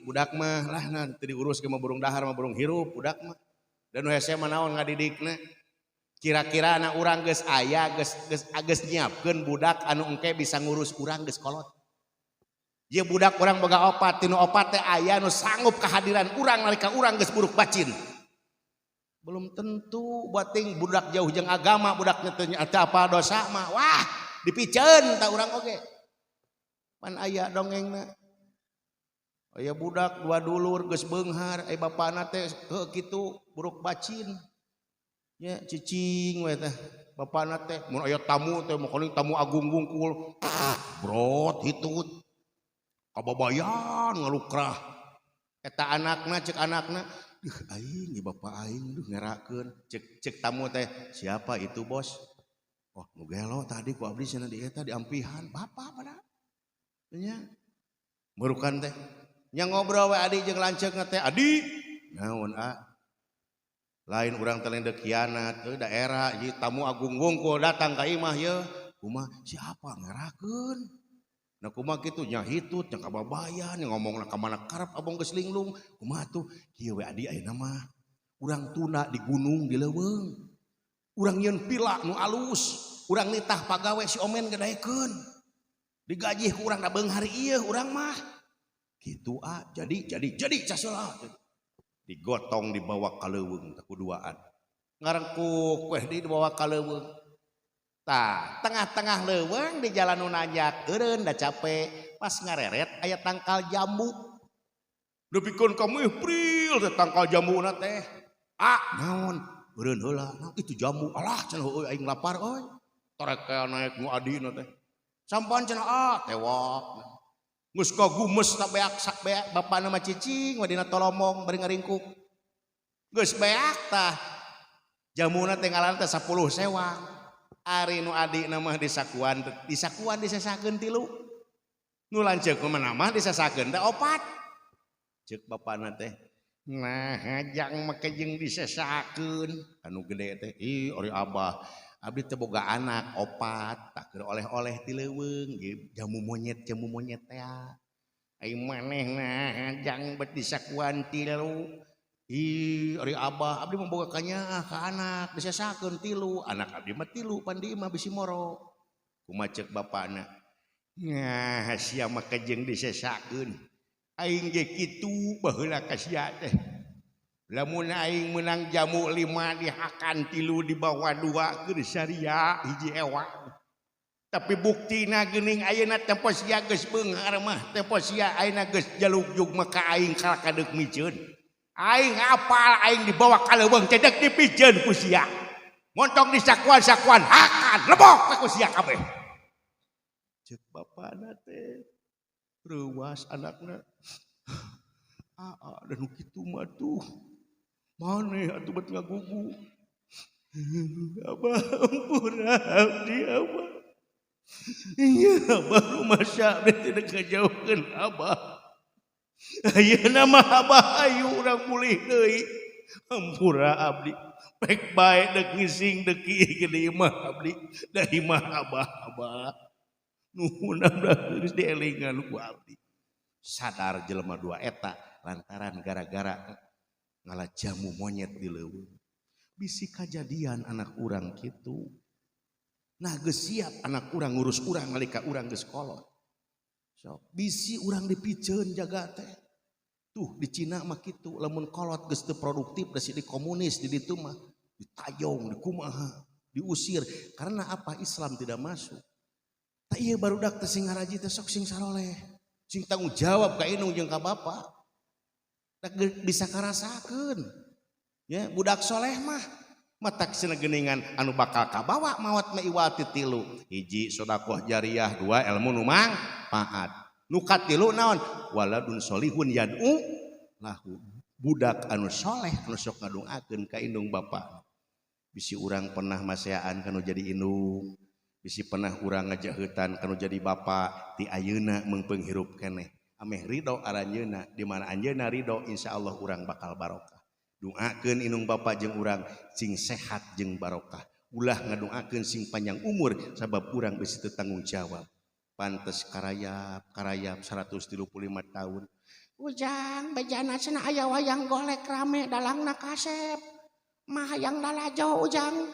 Budak mah lah nah teu diurus ge mah burung dahar mah burung hirup budak mah. Dan nu hese mah naon ngadidikna. Kira-kira anak urang geus aya geus geus geus nyiapkeun budak anu engke bisa ngurus urang geus kolot. Ieu budak urang boga opat, tinu opat teh aya nu sanggup kehadiran urang nalika urang geus buruk bacin. Belum tentu bating budak jauh jeung agama, budak teu apa dosa mah. Wah, dipiceun ta urang oge. Pan aya dongengna. Aya budak dua dulur geus beunghar, ai bapana teh heuh kitu buruk bacin. Nya cicing we teh. Bapana teh mun aya tamu teh makaning tamu agung wungkul. Brot hitut. Kababayan ngalukrah. Eta anakna cek anakna, duh aing ieu bapa aing duh ngerakeun. Cek cek tamu teh, siapa itu bos? Oh, nu gelo tadi ku abdi cenah di eta diampihan bapa pada. Nya. Merukan teh. Nya ngobrol we adi jeung lanceukna teh, adi. Naon a? Lain urang teh lain deuk kianat euy daerah ieu tamu agung wungkul datang ka imah ye. Kumaha siapa ngerakeun? Nah kumaha kitu nya hitut nya kababayan nya ngomongna ka mana karep abong geus linglung. Kumaha tuh kieu we adi ayeuna mah. Urang tuna di gunung di leuweung. Urang nyieun pila nu alus, urang nitah pagawe si omen gedaekeun. Digaji ku urang da beunghar ieu urang mah. Kitu a jadi caseula. Digotong dibawa ka leuweung teh kuduaan. Ngarengkuk weh dibawa ka leuweung. Tah, tengah-tengah leuweung di jalan nu nanjak eureun da capek, pas ngareret aya tangkal jambu. Nepikeun ka meh pril teh tangkal jambuna teh. Ah, naon? Eureun heula, naon itu jambu. Alah cenah heueuy aing lapar euy. Torek naek nu adina teh. Sampan cenah ah tewak. Geus kagumes ta beak sak beak bapana mah cicing we dina tolomong bari ngaringkuk. Geus beak tah. Jambuna teh ngaran teh 10 sewang. Ari nu adina mah disakuan, disakuan disesakeun tilu. Nu lanceuk mah mah disesakeun teh opat. Ceuk bapana teh, nah jang make jeung disesakeun. Anu gede teh, ih ari abah, abdi teh boga anak opat, tak keur oleh-oleh ti leuweung, jamu monyet teh. Ai manehna jang bet disakuan tilu. Ih, ari abah, abdi mah boga kanyaah ka anak, disesakeun tilu, anak abdi mah tilu pan di imah bisi moro. Kumaha ceuk bapana? Nah, sia mah kejeng disesakeun. Aing ge kitu baheula ka sia teh. Lamun aing meunang jamu 5 dihakan tilu dibawa 2 keur saria hiji ewa. Tapi buktina geuning ayeuna tempo sia geus beunghar mah, tempo sia ayeuna geus jalugjug mah ka aing kalakadeuk miceun. Aing apal aing dibawa ka leuweung teh deuk dipiceun ku sia. Montong disakuan-sakuan hakan lebok ku sia kabeh. Ceuk bapana teh reuwas anakna. Aa da nu kitu mah tuh. Maneh atuh bet ngagugu. Abah ampura abdi abah. Iya abah rumasa abdi teh deuk ngajauhkeun abah. Ayeuna mah abah hayu urang mulih deui. Ampura abdi. Pek bae deuk ngising deuk ieu di imah abdi. Da imah abah abah. Nuhun abah geus dielingan ku abdi. Sadar jelema dua eta lantaran gara-gara ngala jamu monyet di leuweung. Bisi kajadian anak urang kitu. Nah geus siap anak urang ngurus urang nalika urang geus kolot. Sok bisi urang dipiceun jaga teh. Tuh di Cina mah kitu lamun kolot geus teu produktif da di komunis di ditu mah ditayong dikumaha diusir karena apa Islam tidak masuk. Tah ieu barudak teh sing ngaraji teh sok sing saroleh. Sing tanggung jawab ka indung jeung ka bapa. Tak bisa karasakeun. Ya budak soleh mah matak cenah geuningan anu bakal kabawa maot mah iwati tilu. Hiji sedekah jariah, dua ilmu nu mangpaat. Nu katilu naon? Waladun solihun yad'u lahu. Budak anu soleh anu sok ngadongakeun ka indung bapa. Bisi urang pernah maseaan kanu jadi indung, bisi pernah urang ngajaheutan kanu jadi bapa, ti ayeuna meungpeung hirup keneh. Ameh ridho aranjeunna, di mana anjeunna ridho insyaallah urang bakal barokah. Doakeun indung bapa jeung urang sing sehat jeung barokah. Ulah ngadoakeun sing panjang umur sabab urang bisi teu tanggung jawab. Pantes karayap, karayap 135 tahun. Ujang bejana cenah aya wayang golek rame, dalangna kasep. Mah hayang lalajo, Ujang.